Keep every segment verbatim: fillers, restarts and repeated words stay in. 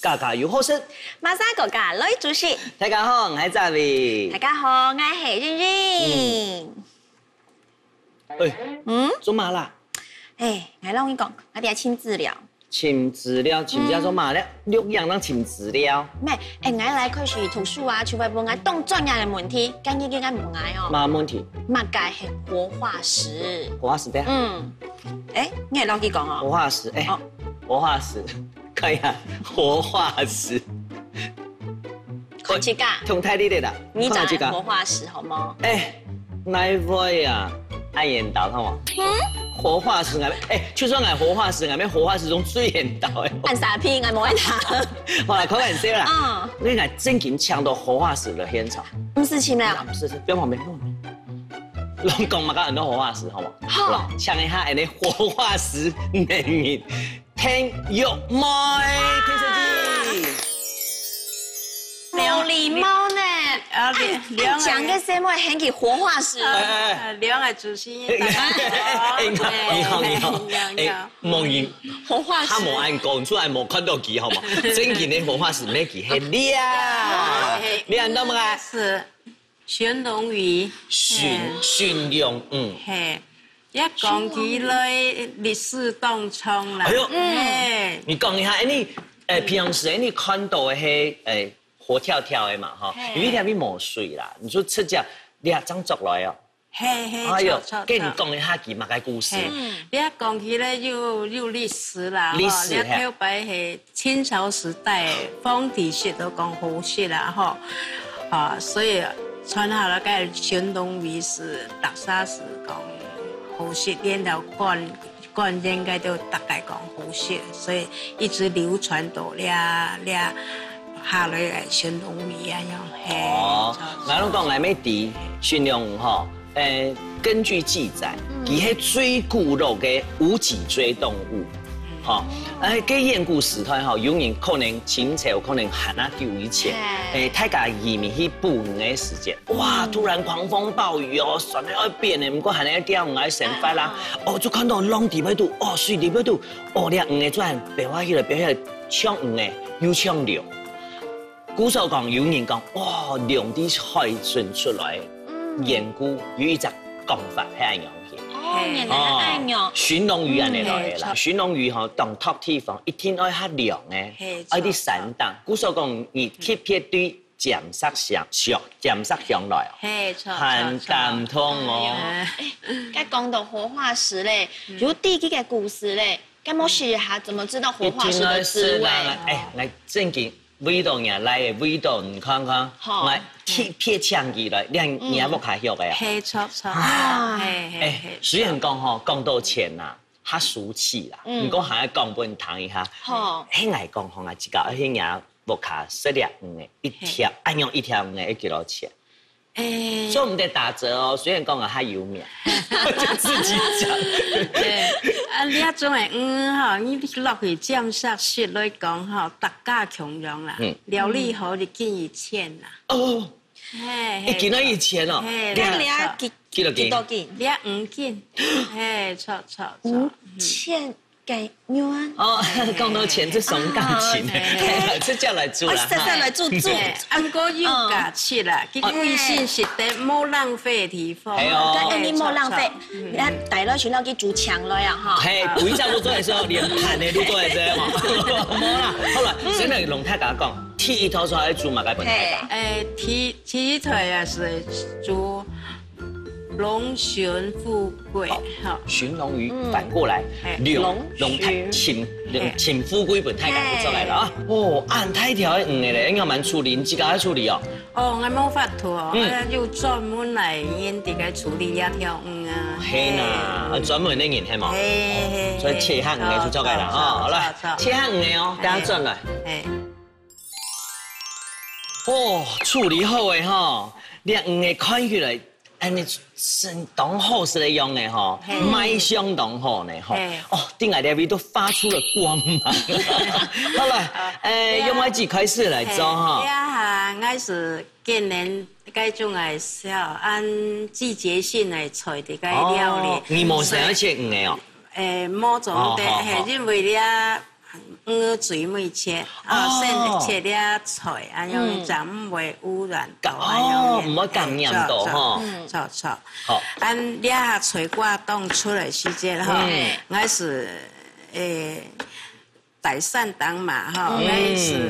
家家有好食。馬上家家來煮食。大家好，𠊎係Zavi。大家好，𠊎係Ying Ying。哎，嗯？做麼啦？哎，𠊎摎你講，𠊎等下尋資料。尋資料，尋資料做麼咧？錄影正尋資料。咩？哎，𠊎來開始讀書啊，就會問𠊎當專業个問題，今日應該問𠊎哦。麼問題？麼个係活化石？活化石對啊。嗯。哎，你會摎佢講哦。活化石，哎，哦。活化石，看一下，活化石。看這个。忒大力了啦。你講个活化石好無？哎，哪會啊？恁緣投好無？嗯？活化石𠊎，哎，就算𠊎活化石，𠊎乜活化石中最緣投个。恁沙皮，𠊎無愛拿。好啦，開玩笑啦。嗯。你看正經請到活化石个現場。毋使請了。毋使，毋使，放旁邊，放旁邊。攏講麼个恁多活化石，好無？好。好啦，請一下恁呢活化石能人 天玉妹，天使姐。無禮貌呢。啊，哎，兩，哎，講个什麼喊佢活化石？哎，哎，哎。兩个主持人，大家好。哎，你好，你好，你好。哎，你好。哎，莫因，活化石。佢無恁講，出來無看到佢，好無？正經个活化石，毋係佢，係你啊。哎，你安到麼个？是。 鱘龍魚。鱘，嘿。鱘龍，嗯。嘿，也講起來歷史當長啦。哎喲，嘿。你講一下，哎，你，哎，平常時，哎，你看到个係，哎，活跳跳个嘛，吼，嘿。因為這位無水啦，你說這隻，你也正捉來哦。嘿，嘿，哎喲，著，著，著。跟你講一下佢麼个故事。嘿，嗯。你也講起來有，有歷史啦，歷史，吼，你也嘿。頭擺係 清朝時代，皇帝食都講好食啦，吼。啊，所以傳下來个鱘龍魚係，逐儕係講好食，連到官，官員个都大概講好食，所以一直流傳到這，這下來个鱘龍魚啊，樣，嘿。哦，著，𠊎攏講𠊎乜知，鱘龍魚吼， 呃，根據記載，嗯。佢係最古老个無脊椎動物。吼，嗯。哎，該遠古時代吼，有人可能清朝可能還較久以前，嘿。哎，大家移民去捕魚个時節，哇，嗯。突然狂風暴雨哦，船仔愛扁了，毋過還愛釣魚，愛生活啦。啊。哦，就看到浪底背肚，哦，水底背肚，哦，這魚仔突然飆啊起來，飆起來，像魚仔，又像龍。 故所講，有人講，哇，龍在海脣出來，嗯。緣故有一隻講法，係恁樣个。哦，嘿。原來係恁樣。哦，鱘龍魚恁樣來个啦，嗯，嘿，著。鱘龍魚吼，當擇地方一定愛較涼个，嘿，愛在山頂。著，著。故所講，你特別對尖石鄉，上，尖石鄉來哦，嘿，著，著，著。很感動哦。哎喲，哎，該講到活化石咧，嗯。有第幾个故事咧？該麼个時候怎麼知道活化石的滋味？一定愛食啦，哎，來，正經 味道，你來个味道，你看看，好。𠊎特別請佢來，你看，嗯。你也無較曉个啊。嘿，著，著，啊。嘿，嘿，哎，嘿，雖然講吼，講到錢啊，較俗氣啦，嗯。毋過還愛講分你聽一下。好。嘿，𠊎講吼，𠊎自家去人屋下食掠魚仔，一條，嘿。恁樣一條魚仔愛幾多錢？ 哎。做毋得打折哦，雖然講𠊎較有名，就自己講。對，啊，你這種个魚吼，你落去尖石鄉來講吼，逐家共樣啦，嗯。料理好一斤一千啦。哦，嘿，嘿，一斤都一千哦，嘿，你看，啦，幾，幾多斤？幾多斤？你五斤，嘿，著，著，著，五千。 个銀。哦，講到錢，這傷感情，啊，對。直接來煮啦，哦，直接來煮，煮。嘿，啊，毋過有價值啦，嗯。佢貴性實在，無浪費个地方。係哦。該恁樣無浪費，嘿，著，著。嗯。你看，帶落去，落去煮強了呀，哈。嘿，不一下都做得吃，連盤的都做得吃嘛。無啦，好了，嗯。先來同大家講，第一道菜愛煮麼个分大家？嘿。誒，第，第一道啊，係煮 龍鱘富貴，哦，哈。鱘龍魚，嗯。反過來，哎。龍，龍，龍太，鱘，哎。鱘富貴分大家做出來了啊。哎。哦，恁大條个魚仔咧，應該蠻處理，你自家愛處理哦。哦，𠊎無法度哦，嗯。哎呀，有專門來人在該處理這條魚啊。係啦，嘿。啊，專門个人係無？嘿，嘿，哦，所以切下魚仔就做得了哈。嘿，好，好了，好，好。切下魚仔哦，大家轉來。嘿。 哦，處理好个吼，這魚仔看起來，恁樣生當好食个樣仔吼，嘿。賣相當好呢吼。嘿。哦，頂下這位都發出了光芒。好了，誒，啊，用筷子開始來做哈。嘿，這下𠊎係揀人該種个小，按季節性个菜的該料理。哦，你無想要切魚仔哦？誒，無做得，哦，好，好。嘿，因為這魚最尾切，啊，哦。先切這菜，恁樣嗯。正毋會污染到，哦，恁樣毋會感染到，嘿，吼。著，著，著。好。恁這下菜瓜當出个時節，吼，嗯。𠊎係，誒，大山頂嘛，吼，嗯。𠊎係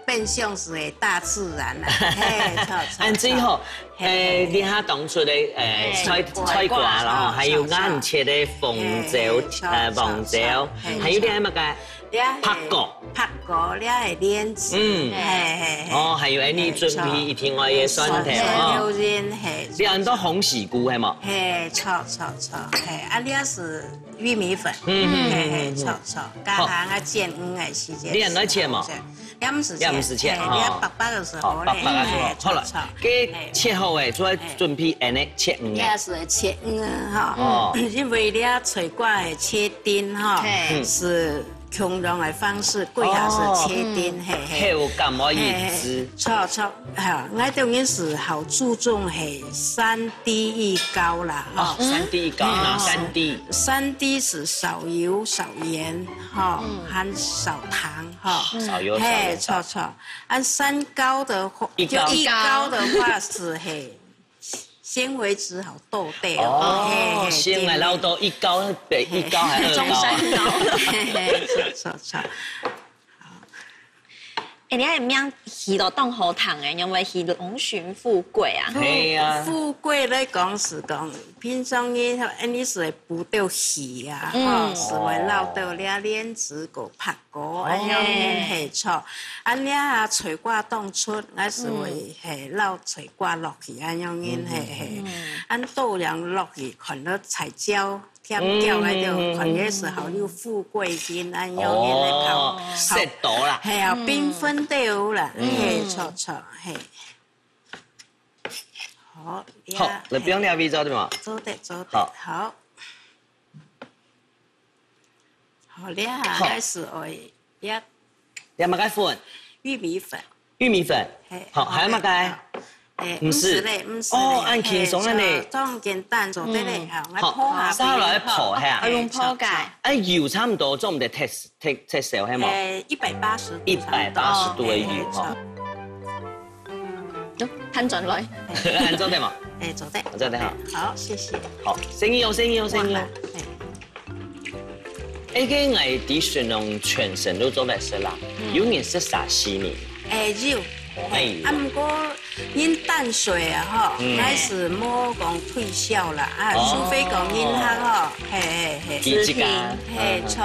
變相係大自然啦，嘿，著，著，恁樣吼，著。嘿。誒，這下當出个，誒，嘿。菜，菜瓜啦，吼，菜瓜，還有著，著。恁切个紅椒，嘿，著，呃，黃椒，著，著。嘿，還有這麼个？著。 這係白果。白果，這係蓮子。嗯。嘿，嘿，嘿。哦，還有恁樣準備一定愛个蒜頭，嘿，蒜頭，哦。蒜頭仁，嘿。你恁多鴻喜菇係無？嘿，著，著，著，嘿，啊，這係玉米粉。嗯，嗯，嘿，嘿，嗯，嗯。著，著，加糖啊，好。煎魚个時節。你恁多切無？這毋係切，這毋係切，嘿，哦。這白白个時候咧，好，白白个時候。嘿，著，著。好了，該切好个，嘿。就愛準備恁樣切魚个。這係切魚啊，吼。哦。因為這菜瓜个切丁，吼，嘿。嗯。係 共樣个方式，歸下係切丁，哦。嘿，嘿。口感愛一致。嘿，嘿，著，著，哈，𠊎當然係好注重係三滴一膏啦，哦，吼。三滴一膏，嗯。哪三滴？三滴係少油、少鹽，吼，嗯。還少糖，吼。少油、少鹽、嘿，著，著。啊，三膏个話，一膏。就一膏个話係，嘿， 纖維質好多啲哦。哦，嘿，嘿，纖維老多，一膏比一膏還二膏啊。中山膏。嘿，嘿，著，著，著。好。誒，你个名起到當好聽誒，因為係榮尋富貴啊。嘿啊。富貴來講係講，平常日，誒，你係會捕到魚啊，嗯。吼，係會撈到這蓮子个白 果，哦。恁樣恁係著。恁樣啊，菜瓜當出，𠊎係會，嗯。嘿，撈菜瓜落去，恁樣恁係，嗯。嘿。嗯。恁多樣落去，看到彩椒，甜椒該種，嗯。看起來係好有富貴感，恁樣恁个好，哦，好，色澤啦。嘿啊，嗯。繽紛都有啦，嗯。嘿，著，著，嘿。好，好，呀，來，放這位做得無？嘿。做得，做得，好。好。 好了，好。開始愛，呀。這麼个粉？玉米粉。玉米粉。嘿，好，還有麼个？好。誒，毋係。毋係咧，毋係咧。哦，恁輕鬆恁呢。嘿，當簡單做得咧，嗯。吼，𠊎好，泡下先來泡下。啊，用泡个。嘿，好，好。啊，油差毋多，做毋得忒，忒，忒燒，係無？誒，一百八十度差不多。一百八十度个油，嘿，嘿，吼。好。 喲，翻轉來。恁做得無？誒，做得。做得哈。好，謝謝。好，生意哦，生意哦，生意哦。哇，誒。誒，該𠊎知順龍全身都做得食啦，嗯。有人食沙西米。誒，有。哦，誒，有。啊，毋過人淡水啊，吼，嗯。𠊎係無講推銷啦，啊，哦。除非講人客吼，嘿，嘿，嘿。佢自家。嘿，嗯。著，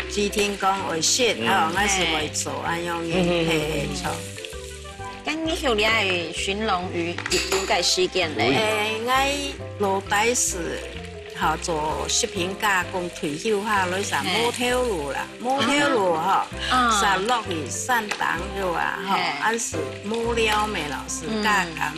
指定講會食，嗯。吼，𠊎係會做，恁樣，嗯，嗯，嗯，嘿，嘿，嗯。著。 該你學這个尋龍魚幾久个時間咧？誒，𠊎老弟係，吼，做食品加工退休下來，就無頭路啦，無頭路吼，啊。就落去山頂个啊，吼，嘿。還係無料咩老師，嗯。加減，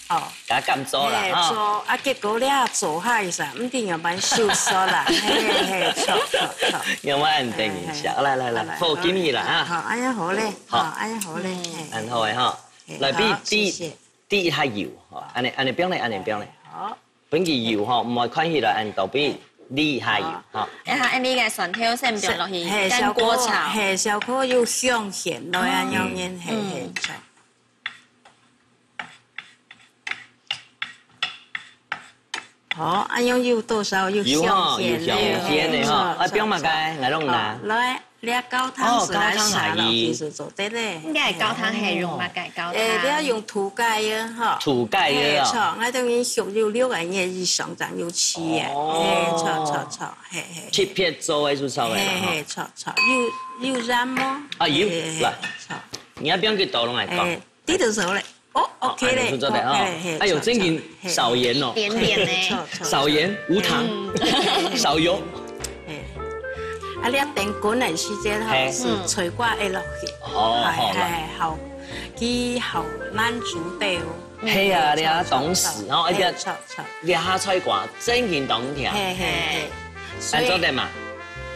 吼。加減做啦，嘿，吼。做，啊，結果了做下去就，毋知仰般收縮啦，嘿，嘿，著，著，著。仰般恁等一下，嘿，嘿。來，來，來，好，來，好，緊去啦，啊。好，恁樣好咧，好。好，恁樣好咧，嗯。嘿。恁好个吼。 嘿，來，比，好，比，謝謝。比一下油，吼，恁呢，恁呢放咧，恁呢放咧。好。分佢油吼，毋會看起來恁多，比，比一下油，好。吼。然後，恁呢个蒜頭先放落去，嘿，乾鍋炒。小可，嘿，小可有香莧咯，嗯。恁樣，嘿，嘿，嗯。炒。好，恁樣有多少有香莧咧？有吼，有香莧个吼。嘿，啊，放麼个？著，著。𠊎弄啦。好，來。 這高湯係來煠落去就做得咧。哦，高湯係油。應該高湯係用麼个高湯？誒，這用土雞个吼。土雞个哦。誒，著，𠊎等於畜有六個月以上正有飼个。哦。誒，著，著，著，嘿，嘿。特別做个就著个啦，嘿，嘿，吼。著，著，有，有鹽無？啊，有，嘿，嘿，嘿，來。著。你愛放幾多落來講？誒， 這就熟了。哦，OK咧，哦，恁樣就做得哦。OK咧，嘿，哎喲，著，真正著，嘿。少鹽哦。點點呢。嘿，著，著，少鹽，無糖，嗯。少油。嘿。啊，你愛等滾个時間吼，嘿。係菜瓜愛落去。哦，嘿，好啦。嘿，好，佢好難煮到。係啊，嗯，你啊，著，著，當時，著。吼，一定要，嘿，著，著。這下菜瓜真正當甜。嘿，嘿，嘿。所以，恁做得嘛？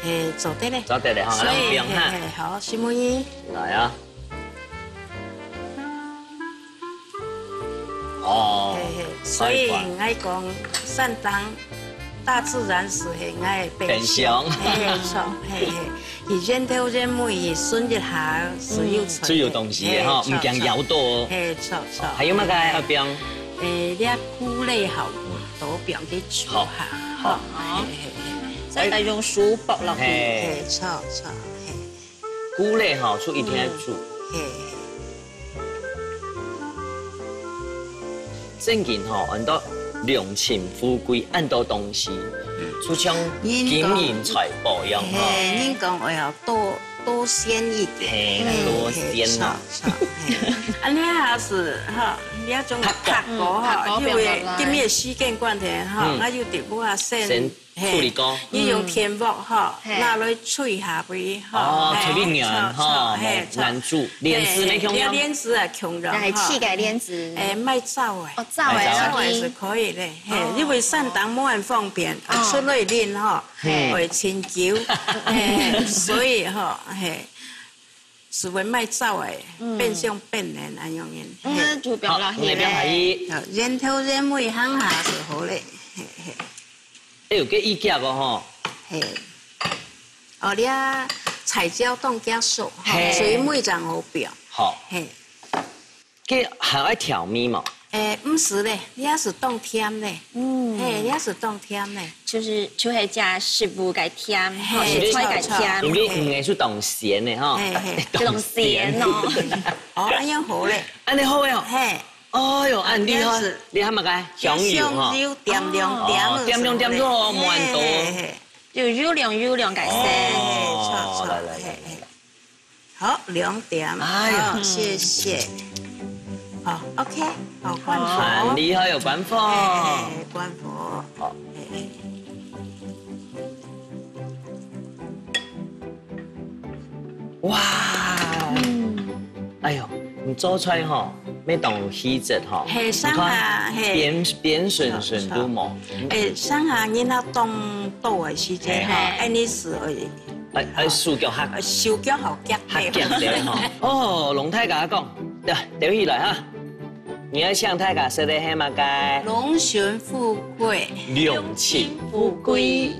嘿，做得咧。做得咧，吼，所以，來，放下。嘿，嘿，好，承蒙你。來啊。 哦，嘿嘿，所以菜瓜。𠊎講山頂大自然係𠊎个冰箱。冰箱。嘿，著，嘿，嘿。佢沿頭沿尾佢巡一下，係有菜个。係有東西个吼，嘿，毋驚枵到哦。嘿，著，著。還有麼个愛放？誒，這菇類吼，都放去煮下。好。好。嘿，嘿，嘿。再來用手剝落去。嘿。嘿，著，著，嘿。 菇類吼，就一定愛煮。嗯，嘿。正經吼，恁多良禽富貴，恁多東西，就像金銀財寶一樣吼。嘿，人講，哎呀，多，多鮮一點。嘿，嗯，多鮮啊。嘿，著，著，嘿。恁呢還係，吼，你愛種白果吼，白果，嗯，白果因為今日時間關係吼，嗯。𠊎有直播啊，先先 嘿，處理過。你用電鑊吼，嗯。嘿。拿來炊下佢吼，哦，嘿，炊佢軟吼，著，嘿，著。軟煮，蓮子乜共樣。嘿，蓮子啊，共樣吼。來，試个蓮子。誒，莫燥个。哦，燥个，燥个係可以个，嘿，哦。因為山頂無恁方便，啊，哦。出來啉吼，嘿。會清酒，嘿，所以吼，嘿，係會莫燥个，嗯。變相變冷恁樣个，嗯，嘿。就放落去咧。好，你放下去。好，沿頭沿尾行下就好咧，嘿，嘿。 哎喲，這已夾哦吼。嘿。哦，你啊，彩椒當夾熟，吼，嘿。所以每張好表。好。嘿。這還愛調味嘛？誒，毋係咧，你也係當甜咧。嗯。嘿，你也係當甜咧。就是，就係加食物个甜，嘿，吼，食材个甜。著，著。因為魚仔係當鮮个吼。嘿，嘿。這種鮮哦。哦，恁樣好咧。恁樣好个哦。嘿。 哎喲，恁厲害！這係，你喊麼个？香油吼。香油點兩點，哦，點兩點就無恁多。嘿，嘿，嘿。就油亮油亮个色。哦，著，著，來，來，來，嘿，嘿。好，兩點。哎喲。好，謝謝。好，OK，好，關火。很厲害哦，關火。嘿，嘿，關火。好。嘿，嘿。 哇！嗯。哎喲，你做菜吼，愛當細膩吼。嘿，你看，上下，嘿。邊，邊筍筍都無。著，著。誒，上下人啊當多个時間吼，嘿。哎，你係愛，愛，愛手腳較，呃，手腳好夾較夾个吼。哦，龍太甲講，對，對起來哈。 你愛請大家食个係麼个？龍騰富貴。龍騰富貴。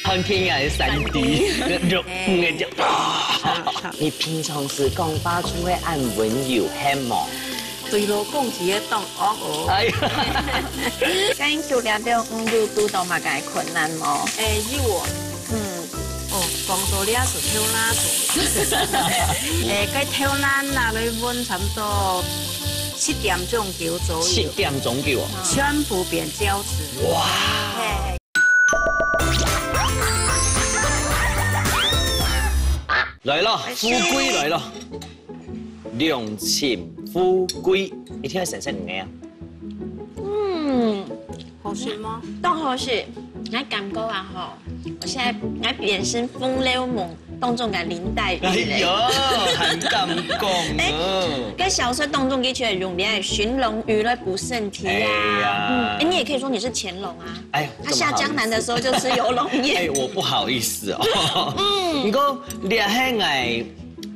看天涯的三D，三D。就，嗯，就，啊。你平常時講話就會恁溫柔，係無？ 對老公佢會當惡哦。哎呀。該你做這兜，嗯，有堵到麼个困難無？誒，有哦。嗯。哦，講到這係頭那痛。誒，該頭那拿來問差不多七點鐘久左右。七點鐘久哦。全部變膠質。哇。嘿。來了，富貴來了。 龍騰富貴，一定愛先食魚仔啊。嗯，好食嗎？當好食。𠊎感覺啊吼，𠊎現在𠊎變成《紅樓夢》當中个林黛玉咧。哎喲，還敢講哦。哎，該小說當中的確用這个尋龍魚來補身體啊。哎呀。嗯，哎，你也可以說你是乾隆啊。哎，他下江南的時候就吃游龍宴。哎，我不好意思哦。嗯。不過，這係𠊎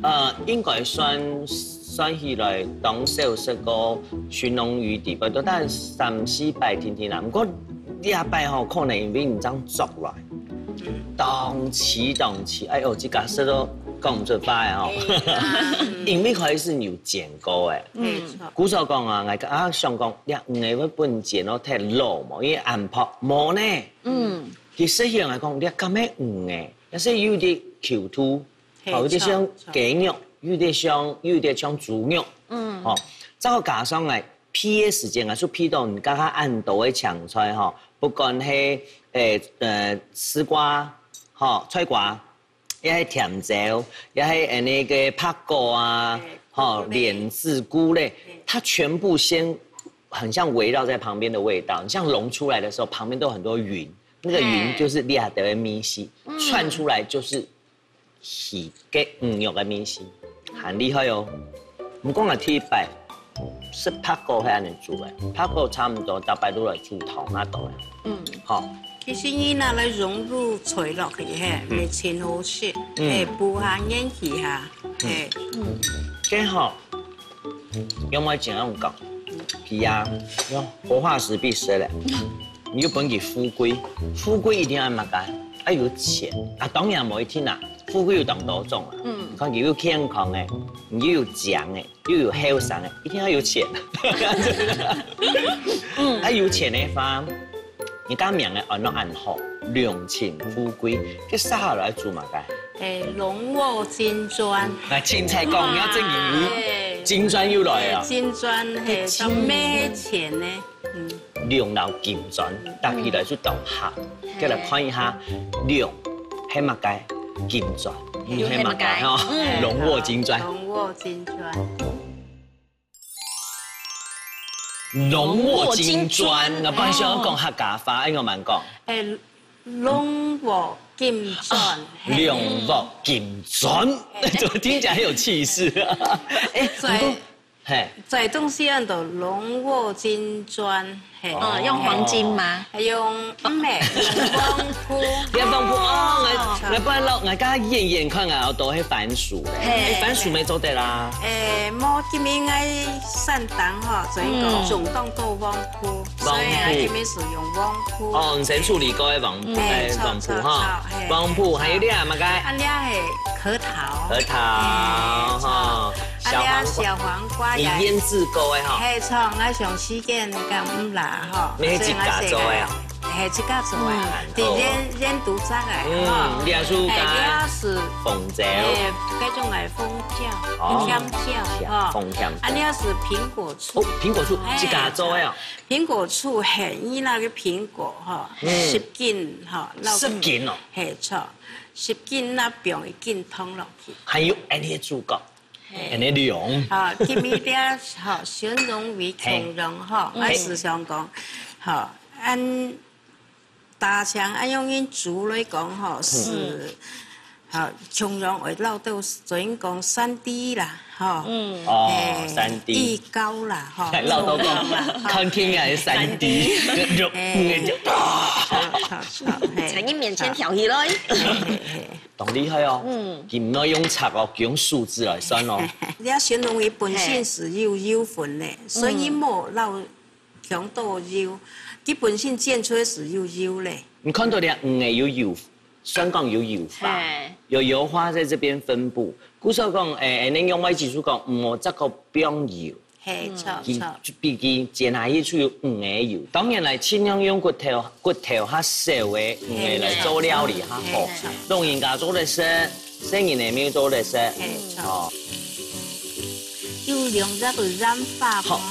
呃，應該算，算起來當少食過尋龍魚，大概都但三四擺定定啦。毋過這擺吼，可能因為你正捉來，當鮮當鮮，哎喲，這个食到講毋出話哦。因為開始有煎過誒。嗯。故所講啊，𠊎啊想講，這魚仔會分煎到忒老無，因為恁薄，無呢。嗯。其實佢來講，這敢係魚仔，也係有點Q度。 吼，有點像雞肉，有點像，有點像豬肉。嗯。吼，再加上來，配个時間啊，就配到你剛剛恁多个青菜吼，不管係，誒，呃，絲瓜，吼，菜瓜，也係甜椒，也係，呃，該个白果啊，哦，蓮子、菇類，它全部先很像围繞在旁邊的味道，你像龍出来的時候，旁邊都有很多雲，那個雲就是這兜个味緒，竄出來就是魚个、魚肉个味緒，很厲害哦。毋過𠊎第一擺食白果係恁樣煮个，白果差毋多逐擺都來煮湯啊，當然，嗯，好。其實你拿來融入菜落去，嘿，會真好食，嗯，會補下元氣哈，嘿。真好。 仰會恁樣講，佢啊，要活化石必須咧。你就分佢富貴，富貴一定要麼个？愛有錢啊，當然無一定啦，富貴有當多種啊。嗯，看佢又健康个，你又有靚个，又有後生个，一定要有錢。嗯，啊有錢个話，你个名个安到恁好，龍騰富貴，該接下來做麼个？誒，龍臥金磚。來，清彩講，你要正經有 金磚又來啊！金磚，嘿，當咩錢呢？嗯，龍摎金磚，搭起來就當合。再來看一下，龍係麼个？金磚，你係麼个吼？龍臥金磚。龍臥金磚。龍臥金磚，𠊎本來想講客家話，應該仰般講？誒， 龍臥金磚，嘿。龍臥金磚，怎麼聽起來很有氣勢啊？哎，不過，嘿，這東西安到龍臥金磚，嘿。哦，用黃金嗎？用，毋係，用黃瓠。你看黃瓠，哦，𠊎，𠊎本來，𠊎剛剛遠遠看，𠊎都係番薯嘞。嘿。哎，番薯乜做得啦。誒，無，今日𠊎山頂吼，所以講種當多黃瓠。 所以啊，黃瓠。這邊係用黃瓠。哦，你先處理過个黃，嗯，哎，著，黃瓠哈。著，著，嘿，黃瓠，還有這麼个？啊，這係核桃。核桃，嘿，哈，著。啊，這小黃瓜。小黃瓜也醃製過个哈。嘿，著，𠊎想時間敢毋罅哈，你係自家做个啊？所以𠊎自家，嘿，自家做个，嗯。佇醃，醃肚汁个，嗯，哈。你也是，嘿，這係紅椒。嘿，這種个紅椒，哦，甜椒，甜，哈。紅甜椒。啊，這係蘋果醋。哦，蘋果醋，嘿，自家做个啊？ 蘋果醋，嘿，你拿个蘋果吼，嗯。十斤吼，落去。十斤哦？嘿，著，十斤，拿放一斤糖落去。還有恁樣个主角，嘿。恁樣量。啊，今日這吼，形容為形容吼，嘿。𠊎係想講，吼，恁大腸恁樣个煮來講吼，係 吼，形容會落到，所以講三D啦，吼。嗯。哦，嘿，三D。預告啦，吼。落到講，做工啦，吼。看天也係三D，就，就，嘿。嗯，就，啊。好，好，好，嘿。在你面前跳起來。嘿，嘿，嘿。當厲害哦。嗯。佢毋愛用尺哦，佢用數字來算哦。你要形容佢本身係有油分个，嘿。所以你莫落 強多油，佢本身煎出來係有油咧。你看到這魚仔有油，算講有油花，嘿。有油花在這邊分布。故所講，誒，恁樣仰會指出講，毋好再過放油。嘿，嗯。著，佢，著。畢竟煎下去就有魚仔油。當然來，盡量用骨頭，骨頭較少个魚仔來做料理較好。嘿，著。老人家做得食，細人仔乜做得食。嘿，著。哦。有兩隻个染法無？好。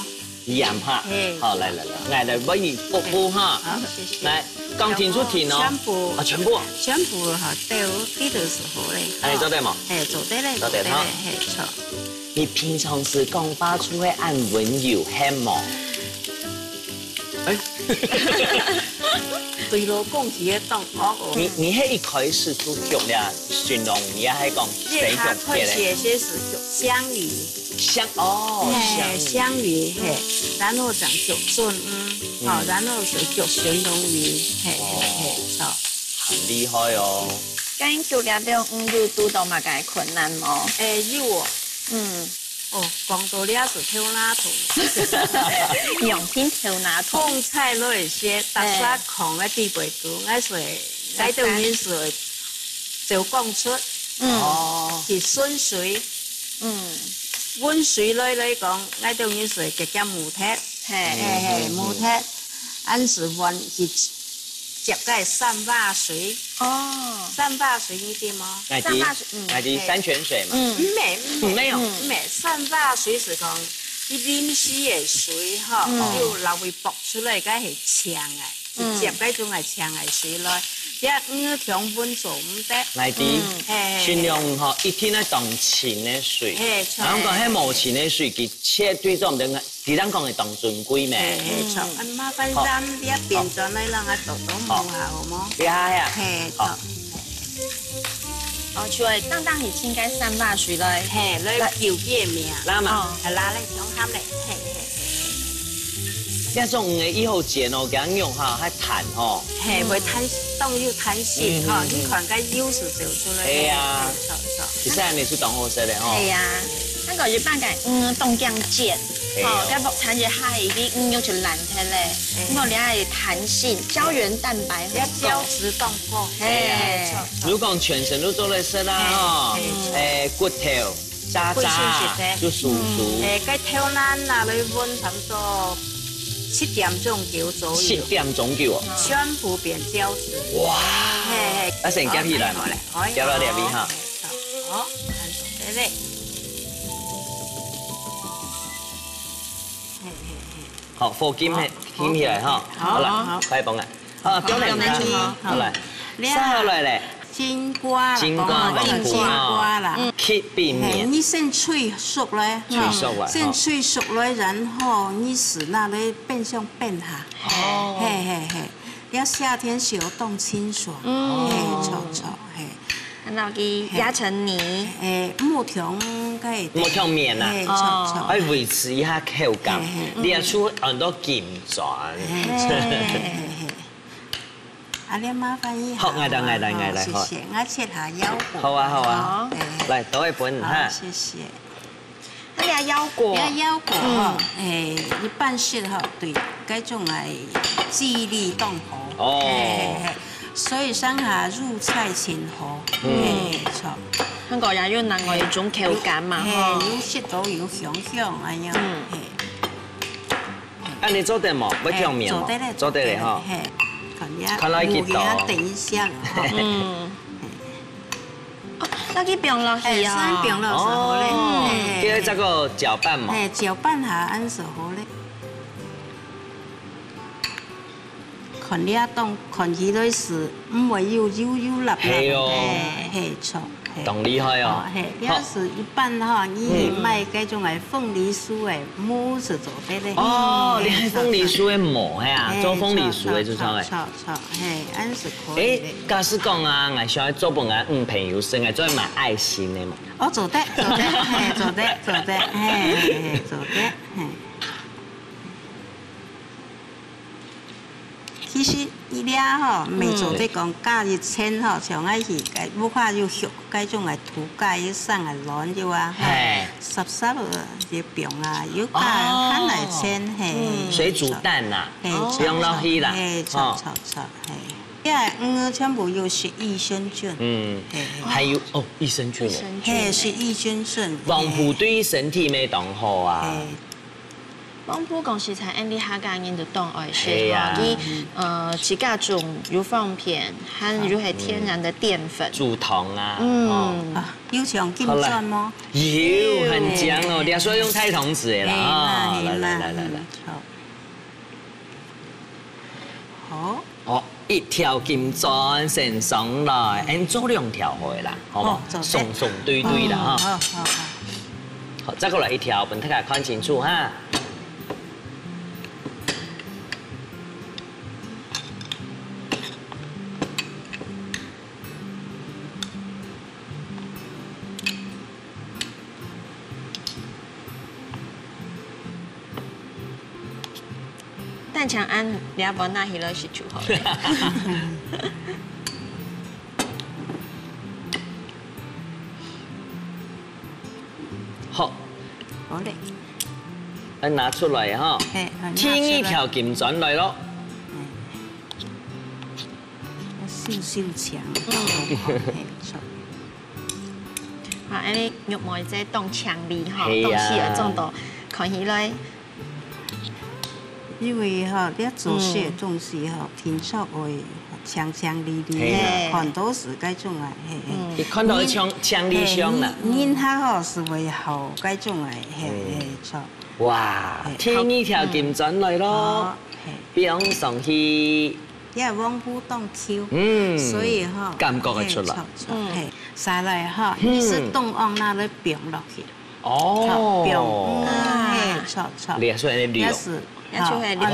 鹽哈。嘿。好，來，來，來，來，來，幫你補補哈。好，謝謝。來，講清楚聽哦。全部。啊，全部啊。全部哈，對，這个時候咧。哎，做得無？嘿，做得咧，做得哈。做得咧，嘿，著。你平常時講話就會恁溫柔，係無？哎。對老公佢个當惡哦。你，你係一開始就學了，形容你也係講，這下開始个時候學香味。 香，哦，嘿，香味。香味，嘿，然後正逐種，嗯，好，嗯。然後就逐形容詞，嘿，嘿，哦。嘿，好。很厲害哦。該你做這兜，嗯，有堵到麼个困難無？誒，有哦。嗯。哦，講到這係頭那痛。仰般頭那痛？講出來个時，逐儕囥个地位都，哎，所以，該兜人係會照講出。嗯。哦。去順序。 嗯。溫水來，來講，𠊎兜人係直接無忒。嘿。嘿，嘿，無忒。恁係換去接个三瓦水。哦。三瓦水你知無？𠊎知，三瓦水，嗯。𠊎知，嘿。山泉水嘛。嗯。毋係，毋係，毋係哦。嗯。毋係，三瓦水係講，佢臨時个水吼，嗯。就流去爆出來，該係淨个。 嗯。接該種个淨个水來，這魚腸粉做毋得。𠊎知，嗯。嘿，嘿，盡量吼，一定愛當清个水。嘿，著。然後講，該無清个水，佢絕對做毋得，佢人講會當尊貴咩？嘿，嘿，著。嗯。啊，麻煩好。咱這邊轉來，讓佢多多摸下，好無？好。這下，這下。嘿，好。著。哦，就會當當去清該三把水來。嘿，來救佢个命。拉嘛。哦。啊，拉來，傷鹹咧。嘿，嘿，嘿。 這種魚仔以後煎哦，佢个肉哈，較彈吼。嘿，會彈，當有彈性吼，嗯，嗯，嗯。你看該油水走出來。係啊。嘿，著，著。其實還係當好食个吼。係啊，該个一般个，嗯，當驚煎，係哦。吼，該莫煎一下，佢个魚肉就爛忒咧。嘿。毋過你愛彈性，膠原蛋白很夠。要膠質當高。嘿。係啊。著，著。如果全身都做得食啦吼，嘿，嘿。誒，骨頭、 渣渣，就酥酥。嗯，誒，該頭那拿來燜差不多七點鐘久左右。七點鐘久哦。全部變膠質。哇！嘿，嘿。啊，先夾起來嘛，好，好，夾到這位哈。好，好，恁樣，對不對？嘿，嘿，嘿。好，火金起，好，金起來哈。好，好來，好。快幫啊。 啊，表妹，好，表妹，好，好來。這下來咧。金瓜啦，金瓜，講啊，黃瓜啊。金瓜啦。嗯。去避免。嘿，你先炊熟咧，炊熟啊，先炊熟咧，吼。然後你使那咧冰箱冰下。哦。嘿，嘿，嘿，這夏天係有當清爽。嗯。嘿，著，著，嘿。然後佢壓成泥。嘿。誒，無忒該，無忒綿啊。嘿，著，著。哦。愛維持一下口感。嘿，嘿。你愛出很多金磚。嘿，著，嘿，嘿，嘿。 啊，你麻煩一下。好，𠊎來，𠊎來，好，𠊎來，好。謝謝。𠊎切下腰果。好啊，好啊。好。哎，來，倒一份哈。好，謝謝。啊，你个腰果。你个腰果吼，嗯。哎，一般適合對該種个記憶力當好。哦。嘿，嘿，嘿。所以上下入菜盡好。嗯。嘿，著。還過也有另外一種口感嘛，嘿，吼。有食到有香香，哎呀，嗯。嘿。 恁樣做得無？愛調麵無？嘿，做得咧，做得咧吼。做得咧，嘿。看一下，看來幾多。等一下，吼。嗯。哦，愛去放落去哦。哎，先放落去好咧。哦，嘿。這個再過攪拌嘛。嘿，攪拌下，恁樣好咧。看你啊，當看起來係毋會有油油辣辣。係哦。嘿，嘿，著。 嘿。當厲害哦。哦，嘿，好。這係一般吼，你買該種个鳳梨酥个，毋係做得咧。哦，你還鳳梨酥个模係啊？嘿，做鳳梨酥个就著个。著，著，著，嘿，恁樣係可以个。誒，假使講啊，𠊎想愛做分𠊎女朋友食，𠊎做得買愛心个嘛。哦，做得，做得，嘿，做得，做得，嘿，嘿，嘿，做得，嘿。 其實這下吼，毋係做得講加一層吼，像愛去該屋下有畜該種个土雞，生个卵有啊，嘿。濕濕个就放啊，有加哦。還來層，嘿。嗯。水煮蛋吶，嘿，哦。放落去啦，嘿，哦。炒，炒，炒，嘿。這魚全部有食益生菌，嗯，嘿，嘿。還有，哦，益生菌耶。益生菌。嘿，食益生菌，黃瓠對身體乜當好啊。嘿。 黃瓠講實在，𠊎俚客家人都當愛食，係啊。吼，佢，呃，自家種又方便，還又係天然个澱粉。煮湯啊，嗯。哦。啊，有像金磚無？有，很靚哦，有。你還需要用大湯匙个啦，嘿啦，啊，嘿啦，來，來，來，來，來。嗯，好。好。 哦，一條金磚先上來，𠊎做兩條好个啦，好無？哦，做得。雙雙對對啦，嗯，哈。好，好，好。好，再過來一條，分大家看清楚哈。 單淨恁兩碗拿起來食就好了。好。好嘞。恁拿出來哈。嘿，好，拿出來。第二條金磚來咯。嗯。要秀秀強。嗯。嘿，好。 啊，恁樣肉糜這當青綠吼，係啊。東西啊，種到看起來。因為吼，你做事个東西吼，嗯。定著會青青綠綠，係啊。看到係該種啊，嘿，嘿。嗯。你看到會青，青綠香啦。嘿，人，人客吼係會好該種个，嘿，嗯。嘿，著。哇，嘿，第二條金磚來咯。好，嘿。放上去。因為黃瓠當Q，嗯，所以吼，感覺得出來。嘿，著，著，嗯，嘿，下來吼，嗯，你係當往那裡放落去。哦，放，嗯，啊，嘿，著，著。你還說那個柳。也是，也就係龍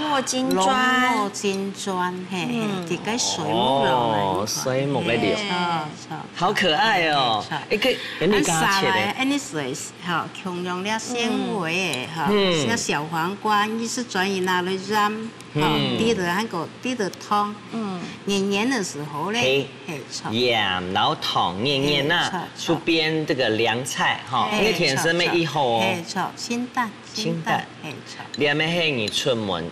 臥金磚。龍臥金磚，嘿，嘿，嗯，這個水木龍啊，哦，水木个柳。嘿，著，著。好可愛哦。嘿，著。一個，哎，你剛剛切的。啊，下來，哎，你水，吼，共樣了纖維的，吼，嗯，像小黃瓜，你係轉去那裡染。 吼，嗯，滴得還過，滴得湯。嗯，黏黏的時候嘞，嘿，嘿，著。鹽，然後湯黏黏啊，嘿，著，著。就變這個涼菜哈，嘿，因為天生沒一口哦。嘿，著，清淡，清淡，清淡，嘿，著。你還沒嘿，你出門，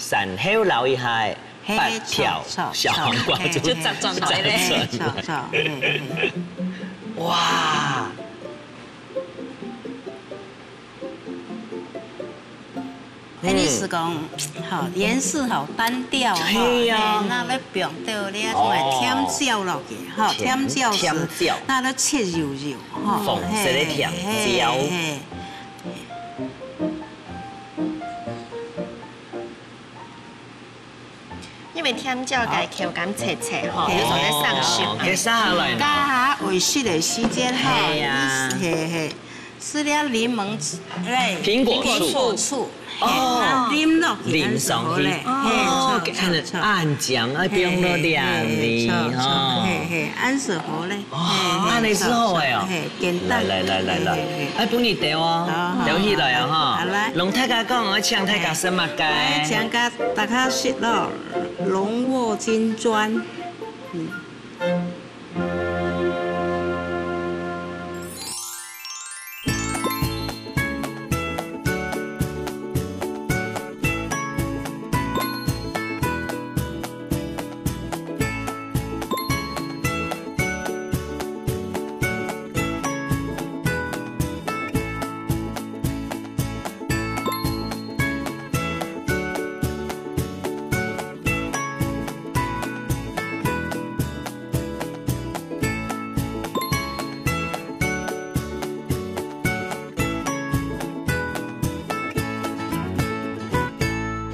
然後撈一下，嘿，八條著，著，小黃瓜就，嘿，就摘轉來嘞。嘿，著，著，嘿，嘿。哇！ 哎，你係講，吼，顏色好單調吼，嘿呀。嘿，那要放到這个甜椒落去，吼，哦，甜，甜椒係，甜椒。那要切幼幼，吼，紅色个甜椒。嘿，嘿，嘿。因為甜椒个口感脆脆吼，嘿，有時候在上色。哦，給撒下來呢。加下美味的時間吼，嘿呀。嘿，嘿。 係這檸檬汁，哎，蘋果醋。蘋果醋，哦，嘿，淋落去，淋上去。恁樣好咧，哦，嘿，著，著，著。恁樣，啊，放落去，嘿，嘿，著，著，吼。嘿，嘿，恁樣好咧。哦，嘿，嘿，恁樣係好个哦。著，著，嘿，簡單。來，來，來，來，來。嘿，嘿，嘿。哎，分你倒哦，好，好，倒起來啊，哈。好，來。同大家講，我請大家食麼个？來，請大家食咯，龍臥金磚。嗯。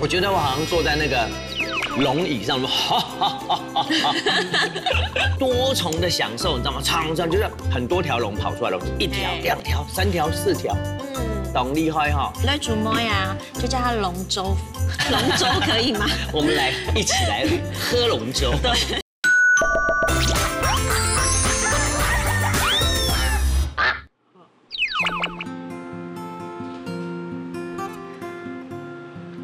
我覺得我好像坐在那個龍椅上，哈哈哈哈哈，多重的享受，你知道嗎？常常就是很多條龍跑出來了，一條、嘿。兩條、三條、四條，嗯。當厲害哈。來煮糜啊，就叫它龍舟，龍舟可以嗎？我們來一起來喝龍舟。對。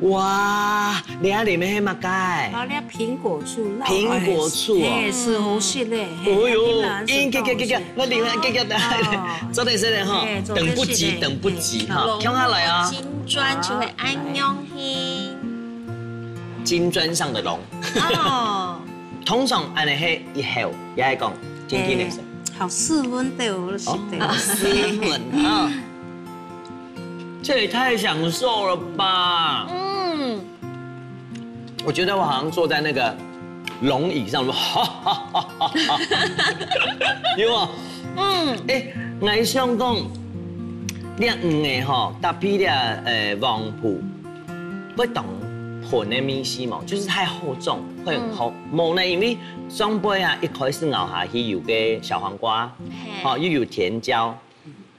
哇，你這裡面係麼个？哦，這蘋果醋，蘋果醋哦。嘿，係好食个，嘿，哦喲，那檳榔係當好食。𠊎裡面，哦。做得食个吼，嘿，做得食个，等不及，等不及哈，嘿，跳下來啊。金磚就會恁樣去。金磚上的龍。哦。 通常恁樣係一口，也係講，天天个食。嘿，好室溫都有食得。哦，室溫啊。這也太享受了吧！嗯。我覺得我好像坐在那個龍椅上，哈哈哈哈哈。有無？嗯。欸，𠊎想講，這魚仔吼，搭配這，呃，黃瓠， 會當噴个味緒無？就是太厚重，會很厚。嗯。無呢，因為上背啊，一開始咬下去有个小黃瓜，嘿。吼，又有甜椒。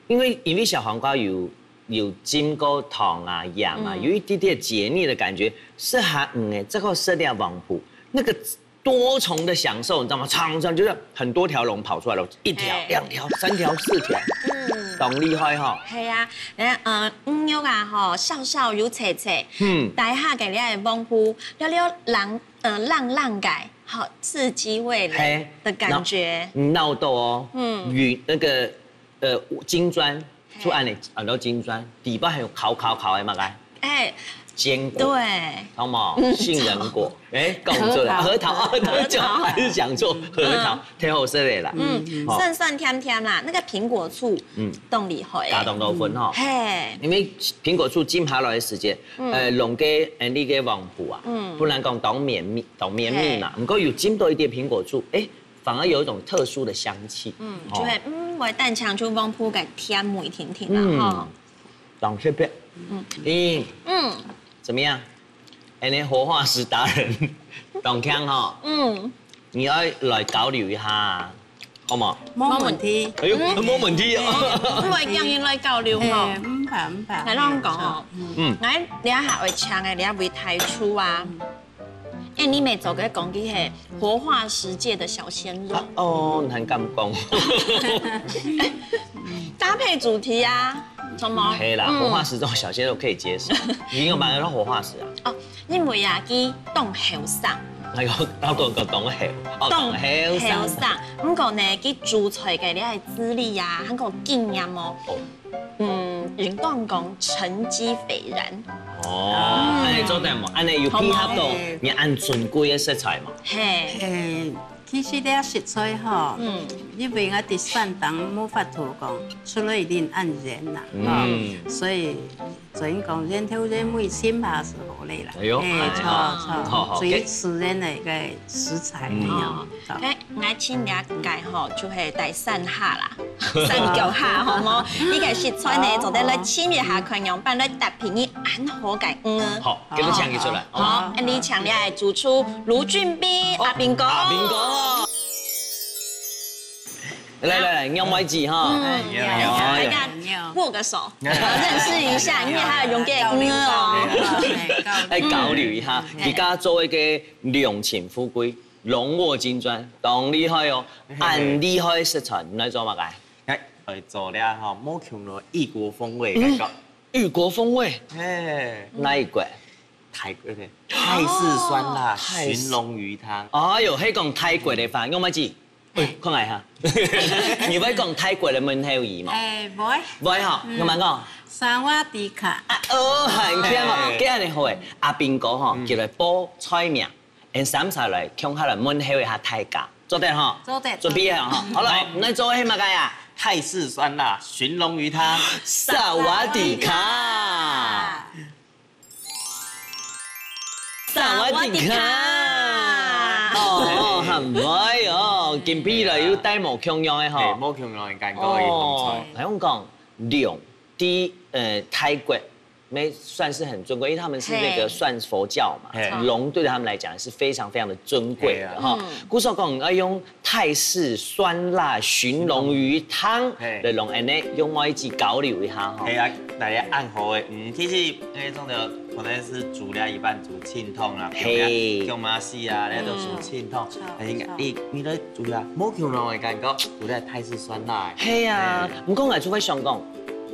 因為，因為小黃瓜有，有浸過糖啊、鹽啊，嗯。有一點點解膩的感覺，食下魚仔，這個食了黃瓠，那個 多重的享受，你知道嗎？常常就是很多條龍跑出來了，一條、嘿。兩條、三條、四條，嗯。當厲害哈。係啊，人家，呃，魚肉啊，吼，燒燒又脆脆，嗯。底下个這个黃瓠，了了冷，呃，冷冷个，好刺激味蕾嘿，的感覺。鬧，鬧到哦，嗯。魚，那個 呃，金磚，嘿。就恁樣，安到金磚，底背還有烤烤烤个麼个？欸，堅果，對。好無？嗯，杏仁果，欸，講錯了，核桃。核桃啊，核桃。對，就還是講錯，核桃，嗯。忒好食个啦。嗯，吼。酸酸甜甜啦，那個蘋果醋，嗯。當厲害欸。加當多分吼。嘿。因為蘋果醋浸下來个時節，嗯。呃，龍个，呃，該个黃瓠啊，嗯。本來講當綿密，當綿密嘛，嘿。毋過有浸到一點蘋果醋，欸， 反而有一種特殊的香氣。嗯，哦。就會，嗯，會帶出就黃瓠个甜味甜甜啦，嗯。吼。當特別。嗯。嗯。嗯。怎麼樣？哎，那活化石達人當慶吼，嗯，你愛來交流一下，好無？無問題。哎喲，無問題哦。毋會驚人來交流吼。哎，毋怕，毋怕。來，摎你講哦，嗯，來，你下會請个，你下會台出啊。哎，你每走个講起係活化石界的小鮮肉。啊，哦，你還敢講？搭配主題啊，什麼？可以啦，嗯，活化石這種小鮮肉可以接受。你有買到活化石啊？哦，因為啊，佢當後生。哎喲，到底个當後，哦，當後生。後生。毋過呢，佢煮菜个這个資歷啊，還有經驗哦。哦。嗯，人講講成績斐然。哦，嗯，恁樣做得無？恁樣有配合到，好無？你恁尊貴个食材嘛？嘿。嘿，其實這食材吼，嗯，因為𠊎第三檔無法度講出來恁恁遠啦，嗯，吼，所以 所以講，人頭人尾，先爬是好个啦。哎喲，哎，哎，著，著，好，好，最自然个一个食材，嗯，哎呀，著。哎，𠊎請你个吼，就係帶三下啦，三腳下，好無？你个食材呢，好，做得來請一下，看樣般來搭配你恁好个，嗯。好，跟佢請佢出來，好，好，好，你請你个主廚盧俊斌，阿斌哥。阿斌哥。 來來來，仰會子哈。嗯，哎，你好。大家握個手，認識一下，因為還有用這个嗯哦。哎，交流一下，嗯，佢家做一个兩全富貴，龍臥金磚，當厲害哦，嘿嘿，恁厲害个食材，你來做麼个？哎，來做了吼，無共樣異國風味个感覺。嗯，異國風味？嘿，哪一國？泰國个泰式酸辣哦，泰式，鱘龍魚湯。哎喲，係講泰國个話，仰會子？ 喂，看下哈，你會講泰國个問候語無？哎，會。會吼，嗯，慢慢講。薩瓦迪卡。啊，哦，很棒哦，哎，恁樣好誒。阿斌哥吼，嗯，就來報菜名，𠊎三儕來共下來問候一下大家，做得吼？做得。準備好吼，好來，好，𠊎做个係麼个啊？泰式酸辣鱘龍魚湯，薩瓦迪卡。 薩瓦迪卡。哦，哦，很會哦，今晡日來又帶無共樣个吼。嘿，無共樣个感覺个風采。哦，好像講龍，在，呃，泰國，那算是很尊貴，因為他們是那個，嘿，算佛教嘛，嘿，龍對他們來講是非常非常的尊貴的哈。嘿啊。嗯。故所講要用 泰式酸辣鱘龍魚湯，嘿，來同𠊎等仰會子交流一下吼。係啊，大家恁好誒，嗯，其實該種个可能係煮了一半煮清湯啦，嘿，薑嫲絲啊，該種煮清湯，嗯，哎，你，你來煮啊，無共樣个感覺，煮了泰式酸辣誒。係啊，嘿，毋過𠊎就會想講，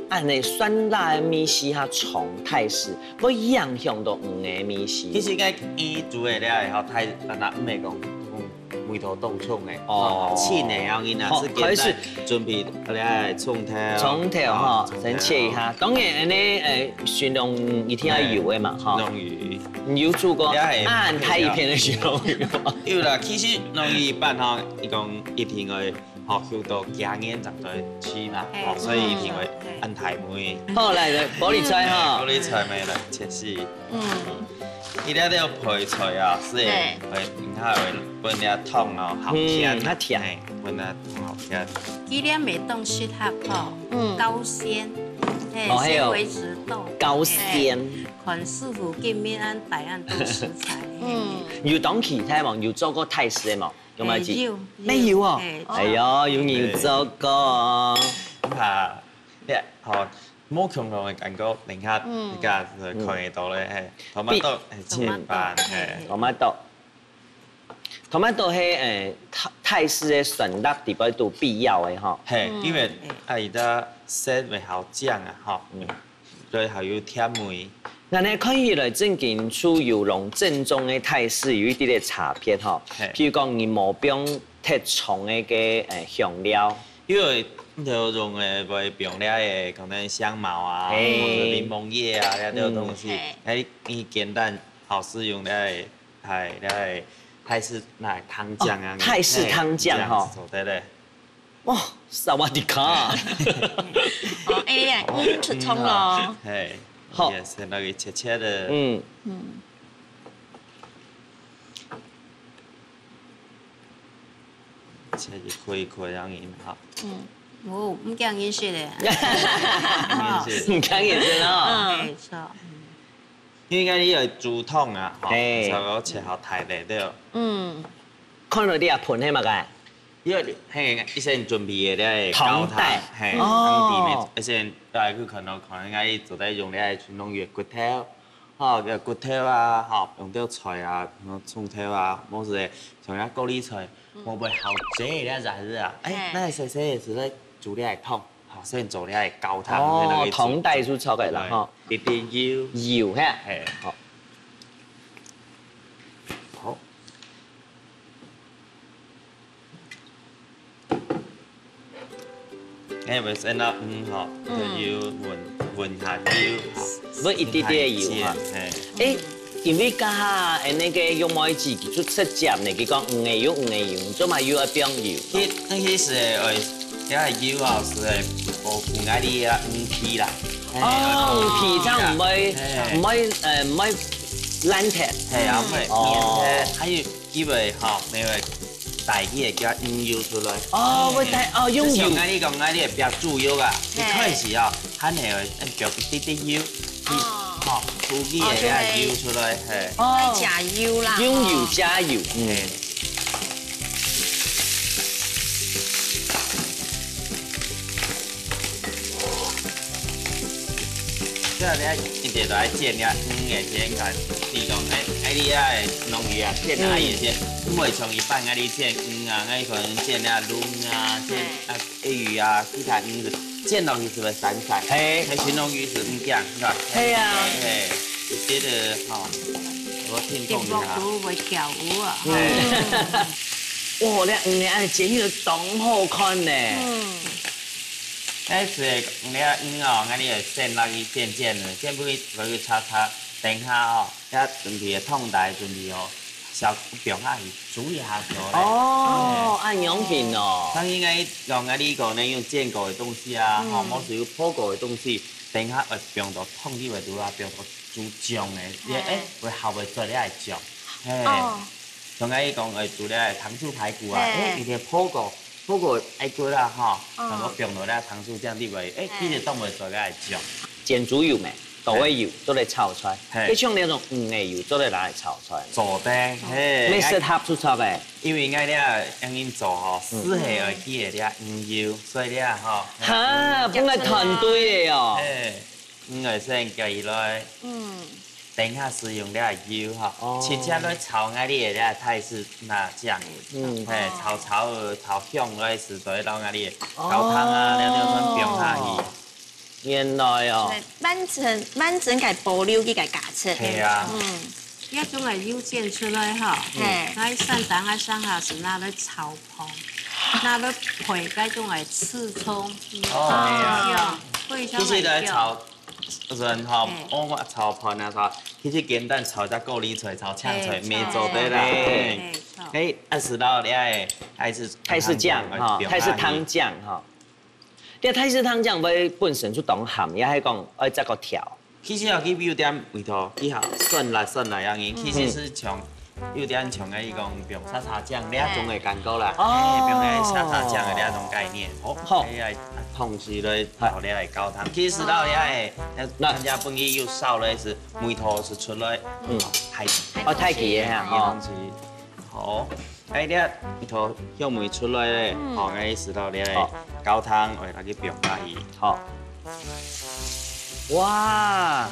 恁樣酸辣个味緒哈，從泰式會影響到你个味緒。其實該佢煮个了以後，泰，那毋係講，嗯， 味道當重誒。哦。哦，清誒，然後呢，好，係簡單開始。準備來蔥頭。蔥頭哈，哦，先切一下。蔥頭。當然，恁樣，誒，鱘龍一定要有个嘛，哈。鱘龍魚。你有煮過恁大一片个鱘龍魚嗎？有啦，其實鱘龍魚一般哈，佢講一定愛，吼，有到幾年正做得食嘛，嘿，吼，所以一定愛恁大尾。嗯，嘿。好，來，來，玻璃菜哈。玻璃菜嘛來切絲。嗯。 佢這兜配菜啊，係，嘿，會，你看會分這湯哦，好甜，嗯，較甜。嘿，分這湯好甜。佢這味當適合吼，嗯，高纖，嘿，哦，還有纖維質夠，高纖。嘿，看師傅今晡日恁大恁多食材。嗯。有當期待無？有做過泰式个無？有無？哎，有，有。哎，有哦。嘿，哎喲，有人有做過哦。啊， 呀，吼，無共樣个感覺，等下，嗯，大家就看得到咧，嘿，tomato，嘿，切塊，嘿。Tomato。Tomato係，誒，泰，泰式个酸辣底背都必要个吼。嘿，嗯，因為啊，佢个色會好靚啊，吼，嗯，所以還有甜味。恁樣看起來正經就有同正宗个泰式有一點點差別吼。嘿。譬如講，你無放忒重个，誒，香料。 因為頭用个會放了个可能香茅啊，嘿，或者檸檬葉啊，這兜東西，嗯，嘿，哎，你簡單好使用了个，哎，了个泰式那湯醬啊，哦，泰式湯醬吼。嘿，這樣子做得嘞。哇，薩瓦迪卡。哦，哎，嗯，出湯咯。嘿，好。也是那個切切的。嗯。嗯。 切一塊一塊讓人哈。嗯。哦，毋驚人食咧。毋驚人食。毋驚人食哦。嗯。沒錯。因為你愛煮湯啊，吼，嘿。所以我切好大塊了。嗯。看到你也盆係麼个？因為嘿，一先準備个這个高湯，湯底。嘿，哦。湯底面，一先來去看到，可能愛做得用這个全農个骨頭，吼，个骨頭啊，吼，用到菜啊，用到蔥頭啊，無係像這高麗菜，嗯。無會好煮个這樣子啊。哎，嘿。該細細个時候煮這个湯。 好，先做這个高湯，哦，先來去煮。湯底就出來了吼。對，滴滴油。油哈。嘿。好。好。哎，我先拿，嗯，好，嗯。就油，搵，搵下油。搵一滴滴个油哈。嘿。哎，因為剛下，哎，該个玉妹姊就直接呢，佢講魚个油，魚个油，你做麼个又愛放油？佢，佢係愛 這个油哦，係會保護𠊎兜个魚皮啦。嘿，哦，魚皮正毋會，嘿。毋會，呃，毋會爛忒。嘿，啊，毋會，哦。還有機會吼，毋會帶佢个魚油出來。哦，會帶，哦，用油。就像𠊎兜講，𠊎兜个白煮肉啊，一開始哦，還係會用一滴滴油，去，哦。吼，煮佢个油出來，嘿。哦。愛加油啦，用油加油，嗯。嘿。 這下你一直都愛煎這魚个煎个，比如講，哎，哎，你愛弄魚啊，煎啊，嗯。愛煎，毋會像一般个你煎魚啊，𠊎可能煎這龍啊，煎啊，魚啊，其他魚，煎落去係毋係散散？嘿。還係弄魚係毋驚，係吧？嘿啊。嘿，就覺得，吼，我聽講一下。都會跳舞啊。嗯。哇，這魚个煎起來當好看呢。嗯。 該係你个魚哦，𠊎兜愛先拿去煎煎，煎分佢，分佢炒炒，等下哦，這準備个湯底準備好，先放下去煮一下就好了。哦，嘿。恁樣形哦。當然𠊎講，𠊎兜講呢，用煎過个東西啊，嗯。吼，無係有烰過个東西，等下愛放到湯底肚啊，放到煮醬个，嘿。哎，會合會做這个醬。嘿。哦。像𠊎講，愛煮這个糖醋排骨啊，嘿。哎，一定烰過， 不過愛過啦吼，嗯。然後放落來糖醋醬底位，哎，嘿。其實當會做个醬。煎豬油咩？搞个油，嘿。做來炒出來。嘿。該像該種魚个油，做來拿來炒出來。做得，嘿。乜適合出炒个。因為𠊎這樣做吼，嗯。適合愛去个這魚油，所以這吼。哈，本來團隊个哦。嘿。 嗯，愛先加起來。嗯。等下使用這个油哈，哦。直接來炒𠊎兜个這个泰式辣醬。嗯。嘿，炒炒，炒香來時，就會摎𠊎兜个高湯啊，哦。這兜全放下去。原來哦。所以完整，完整个保留佢个價值。係啊。嗯。這種个油煎出來哈，嘿。𠊎上當个上下係拿來炒飯，拿來配該種个刺蔥。哦，係啊。非常，非常个香。其實來炒 人吼，嘿。我炒飯啊，炒，其實簡單炒隻高麗菜、炒青菜，嘿，乜做得啦。嘿。嘿，著。嘿，啊，係摎這个，還係泰式醬，吼，放下去。泰式湯醬，吼。這泰式湯醬會本身就當鹹，也係講愛再過調？其實啊，佢有點味道，佢好酸辣酸辣樣，嗯。其實係像 有點像个一種放沙茶醬這種个感覺啦。哦。嘿，放个沙茶醬个這種概念。好，好。哎呀，同時來炒這个高湯。其實摎這个，那，那人家本來有燒个係味道係出來，嗯。太，哦，太奇个哈，哦。東西。好，哎，這味道香味出來咧，嗯。好，哎，係摎這个，好。高湯，哎，拿去放下去。好。哇！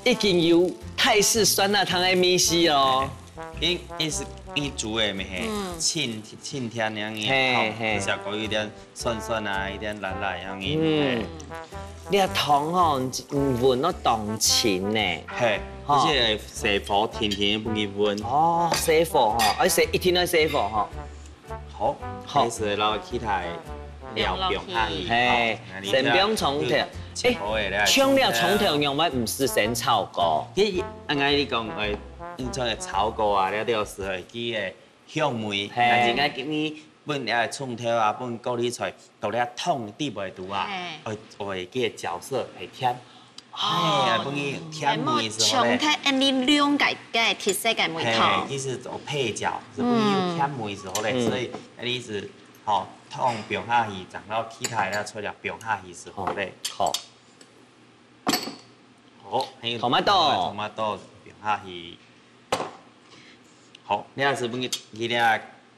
已經有泰式酸辣湯个味緒哦。佢，佢係，佢煮个咩係，嗯。清，清甜个，嘿，哦，嘿。就係講有點酸酸啊，有點辣辣樣个，嗯。嘿。這湯吼，嗯，溫到當清呢。嘿，吼。而且細火甜甜分佢溫。哦，細火吼，而且一定要細火吼。 好，好。開始摎其他料放下去。嘿，好，先放蔥頭。哎，像料蔥頭仰會毋係先炒過？其實，恁樣你講，哎，用這个炒過啊，了了係佢个香味。嘿。但是𠊎今日分這个蔥頭啊，分高麗菜，到這湯底背肚啊，嘿。會，會佢个角色會甜。 哦。哎呀，分佢甜味係好咧。全部沖忒，恁樣兩个个特色个味道。嘿，其實做配角，係分佢有甜味係好咧，嗯。所以恁樣係，吼，湯放下去，然後其他个材料放下去係好咧。好。好，還有tomato。Tomato，放下去。好，你若係分佢，佢這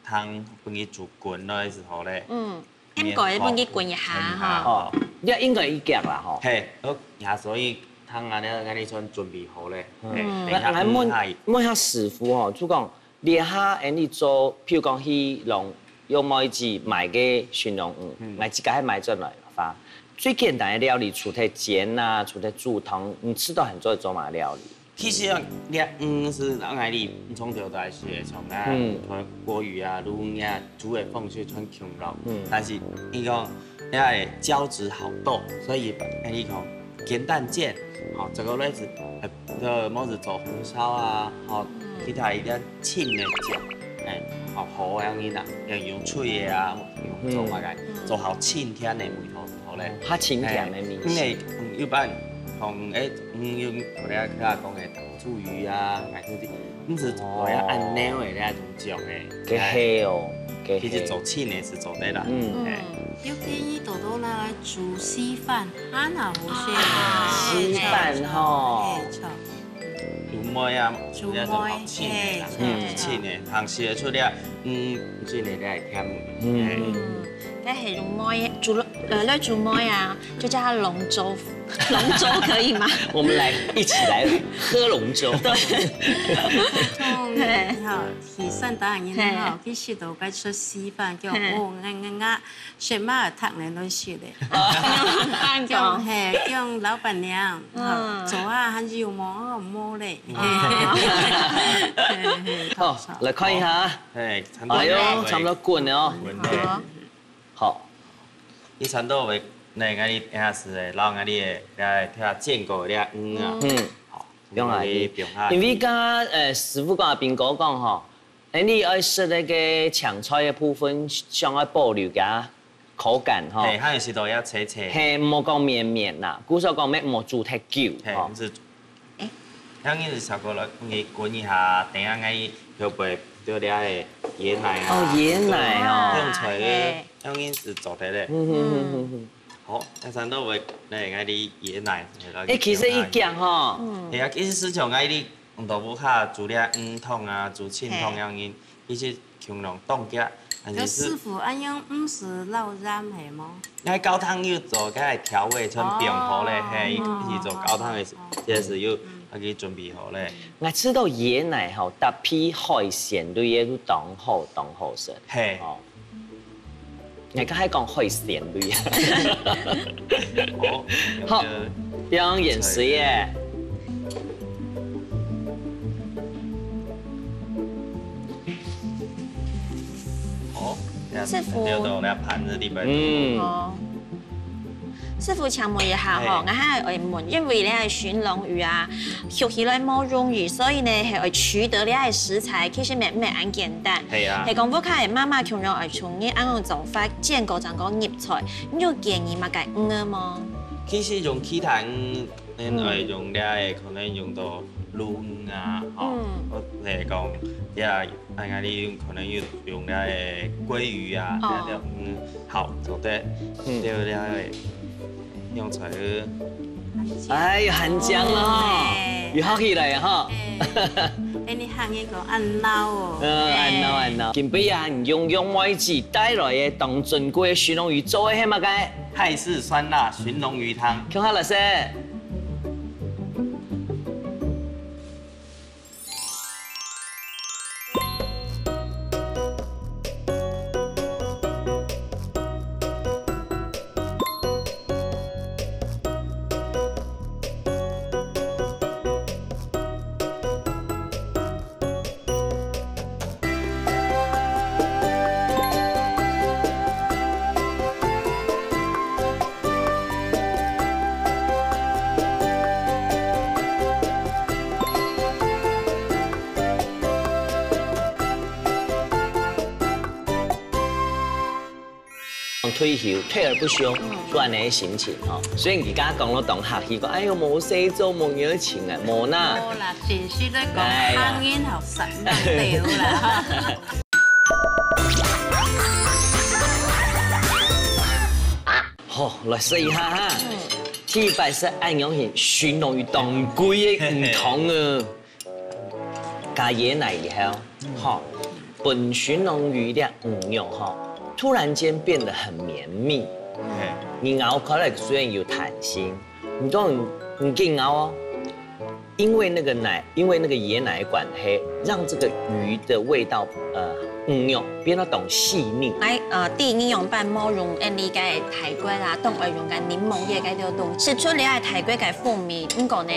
湯分佢煮滾了个時候咧，嗯，應該分佢滾一下吼。哦，你應該已經啦吼。嘿，好，呀，所以湯啊，你，你算準備好咧。嗯。嘿，等一下，嗯，問，問一下師傅吼，就講，這下恁樣做，譬如講去弄，用妹子買个鱘魱魚，嗯。買自家還買轉來个話，最簡單个料理，除忒煎啊，除忒煮湯，你試著還做得做麼个料理？其實啊，這魚係愛你從頭到尾係從啊，嗯。從鮭魚啊、鱸魚啊、煮个方式全共樣。嗯。但是你講，這个膠質好多，所以愛你講簡單煎，好，這個類似，呃，這個妹子做紅燒啊，好，嗯。其他一點清个醬，哎，好，好个樣啊，用，用脆个啊，用做麼个，嗯。做好清甜个味道。 好咧。較清甜个味緒。嘿，因為，嗯，一般同，欸，嗯，用，我等下講个糖醋魚啊，買東西，毋係做到恁樣个那種醬个。哦。該係哦，該係。其實做清个係做得啦。嗯。嘿。嗯。有建議多多拿來煮稀飯，還好好食。啊，稀飯吼。嘿，著。 煮糜啊，煮糜，這種好清个啦，嘿，嗯。清个，通食得出來，嗯，清个來甜味，嗯，嘿。嗯，該係煮糜，煮，呃，來煮糜啊，就叫它龍舟，龍舟可以嗎？我們來，一起來喝龍舟。對。嘿。吼，其實當然吼，嘿。其實都該食稀飯，叫，嘿。哦，𠊎，𠊎，𠊎 食麼个，讀人都食咧。哦，恁樣講。講，嘿，講老闆娘，嗯。吼，做啊，還有無？哦，無咧。哦。嘿，嘿，好，來看一下。嘿，差不多。哎喲，差不多滾了哦。滾了。好。好。你差不多會，那个你等下是，然後你也，也，也煎過个魚啊。嗯。好，用下去。你放下去。因為剛剛，呃，師傅講，阿斌哥講吼， 欸，你愛食該个青菜个部分，想愛保留佢口感吼。嘿，還有時都愛脆脆。嘿，莫講綿綿啦，故所講乜莫煮忒久，嘿，吼。毋係。欸。恁樣係差不多了，你滾一下，等下𠊎後背就這个椰奶啊。哦，椰奶哦。用菜个，嘿。恁樣係做得个。嗯，嗯，嗯，嗯，嗯。好，那三道我來，𠊎个椰奶，欸，其實一樣吼。嗯。嘿啊，其實係像𠊎个 用豆腐下煮這魚湯啊，煮清湯樣个，嘿。其實共樣當遽，但係，有師傅恁樣毋係落鹽係無？該高湯有做該調味，全放好咧，哦，嘿，哦，一起做高湯个時，哦，哦。這時有，嗯。佢準備好咧。𠊎知道椰奶吼，搭配海鮮類个就當好，當好食。嘿。哦。 𠊎剛才講海鮮類。哦，好，這樣鹽水耶。好，這樣師傅。這樣都來盤子裡邊。嗯。哦。師傅，請問一下吼，哎。𠊎還愛問，因為這个鱘魱魚啊， 畜起來無容易，所以呢，係愛取得這个食材，其實乜，乜恁簡單。係啊。係講屋下个媽媽共樣愛像你恁樣做法，煎過正過入菜，你有建議麼个魚無？其實用其他魚，嗯。恁愛用這个可能用到鱸魚啊，吼，嗯。或者講，這个，恁樣你可能用，用這个鮭魚啊，哦。這个，嗯，好，做得，嗯。對，這个 用菜。哎喲，很香了哈，哎。有好起來哈。哎，哎，你喊一个恁老哦。呃，哎。恁老，恁老。今晡日啊，你用，用妹子帶來个當珍貴个鱘魱魚做个係麼个？泰式酸辣鱘魱魚湯。共下來食。 退休，退而不休，嗯。就恁樣个心情吼。所以你剛剛講到當客氣，講，哎喲，無事做，無熱情啊，無啦。無啦，只是在講哎呀。客人好，三萬對啦。好，來試一下哈。嗯。第一擺食恁樣形，鱘鱸魚當貴个魚湯啊！加椰奶以後，吼，分鱘鱸魚這魚肉吼，突然間變得很綿密。嘿，你咬開來雖然有彈性，你都很你緊咬哦，因為那個奶，因為那個椰奶的關係，讓這個魚的味道，呃，魚肉變得當細膩。來，呃，第二樣版無用恁呢个大骨啦，當愛用个檸檬葉該條凍，食出了个大骨个風味，毋過呢，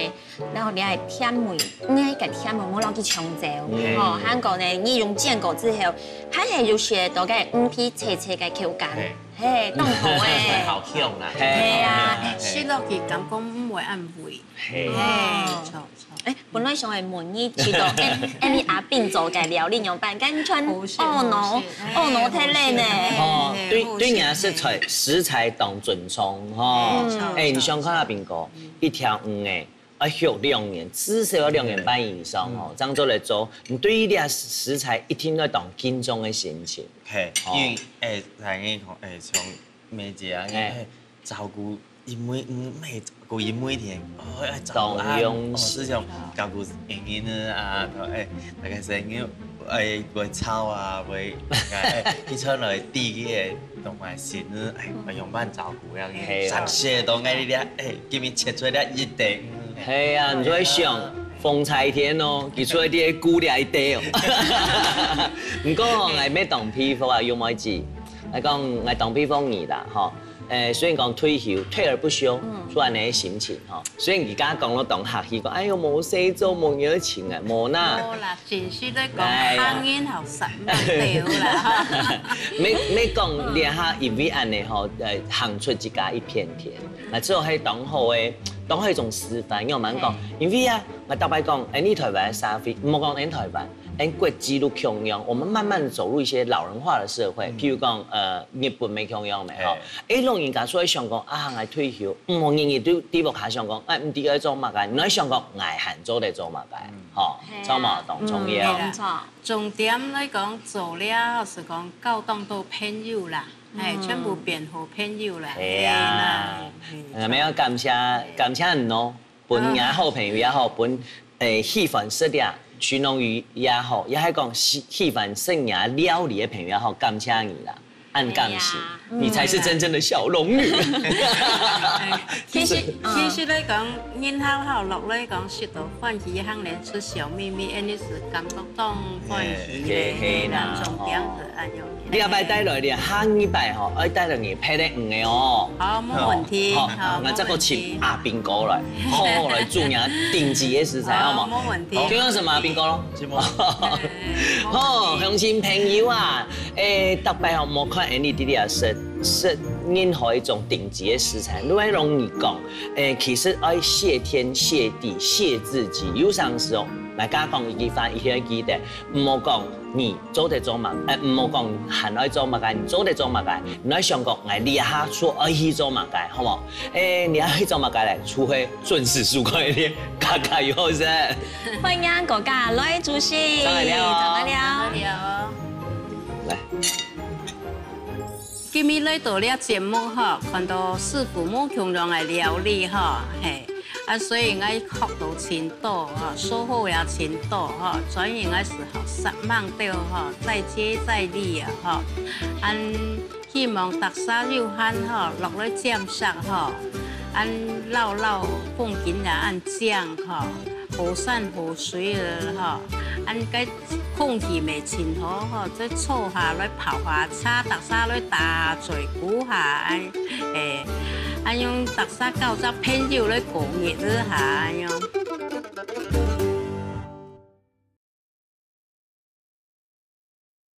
然後你个甜味，你个甜味無落去搶走，嗯吼，還過呢，你用煎過之後，還係有些多个魚皮脆脆个口感，嘿嘿，當好欸。好香啦。嘿係啊嘿食落去感覺毋會恁味。嘿嘿，著著。哎，本來想愛問你，知道，哎，哎，你阿斌做个料理樣般，感覺好食哦喏好食，哦喏，太靚呢。哦，對嘿對，人家食材食材當尊重吼嗯。哎，你想看阿斌哥，一條魚哎，要畜兩年，至少要兩年半以上哦，這樣做來做，你對於這食材一定要當敬重的心情。嘿，哦因為誒，大家講誒，像梅姐啊，因嘿為照顧因為嗯，每顧佢每天，哦，要照顧啊，當用哦，思想照顧人啊，啊，誒，大概係因為誒會吵啊，會誒，佢出來第一个同埋心，誒，會用飯照顧啊，嘿啊三歲都愛你咧，誒，今日切出來一定。係啊，你就會想，風采天哦，佢出來啲姑娘一堆哦。毋過哦，𠊎乜當佩服啊，有無意思？𠊎講，𠊎當佩服你啦，吼。誒，雖然講退休，退而不休，就恁呢个心情吼。雖然佢剛剛講到當客氣，講，哎喲，無事做，無熱情啊，無啦。好啦，真實來講，哎呀行人好十萬條啦。沒沒講這下因為恁呢吼，呃，行出自家一片天，啊，只有係當好个，當好一種示範。因為我們講，因為啊，我大概講，哎，你台灣的社會，毋好講咱台灣，咱國際都共樣，我們慢慢的走入一些老人化的社會。譬如講，呃，日本乜共樣个吼，哎，老人家所以想講啊，𠊎退休，毋好日日都在屋下想講，哎，毋知愛做麼个，你愛想講，𠊎還做得做麼个，吼，係啊著無？當重要。嗯，著。重點來講，做了係講交當多朋友啦，哎，全部變好朋友啦。係啊，嘿呃，乜愛感謝感謝你哦，分𠊎好朋友也好，分誒喜歡食這鱘鱸魚也好，也係講喜喜歡食𠊎料理个朋友也好，感謝你啦，恁感謝，哎呀你才是真正的小龍女。其實其實來講，人好好落來講，食到歡喜，行人出笑眯眯，恁呢係感覺當歡喜嘿嘿啦重點係恁樣。你下擺帶來咧，下二擺吼，愛帶來你配个魚个哦。好，無問題。好，好，那再過請阿斌哥來，好好來煮你頂級个食材，好嗎？好，無問題。好，叫做什麼，阿斌哥咯？是無？哎好，鄉親朋友啊，誒，逐擺吼，莫看𠊎俚在這食食任何一種頂級个食材，你會容易講，誒，其實愛謝天謝地謝自己。有常時哦，來加講一句話，一定要記得，毋好講你做得做麼，誒，毋好講還愛做麼个，你做得做麼个，你愛想講，𠊎這下就愛去做麼个，好無？誒，你愛去做麼个咧？就係準時收看个，加加油，好勢。歡迎大家來煮食，上來了哦上來了。來。今日來到這節目吼，看到師傅無共樣个料理吼，嘿，啊，所以𠊎學到真多吼，收穫也真多吼，所以𠊎係吼，煞猛兜吼，再接再厲啊吼，恁希望大家有閒吼，落來尖石吼，恁遶遶風景也恁靚吼，好山好水个吼，恁个 空氣乜真好吼，再坐下來泡下茶，大家來打嘴鼓下，哎，哎，恁樣大家交隻朋友來過日子下，恁樣。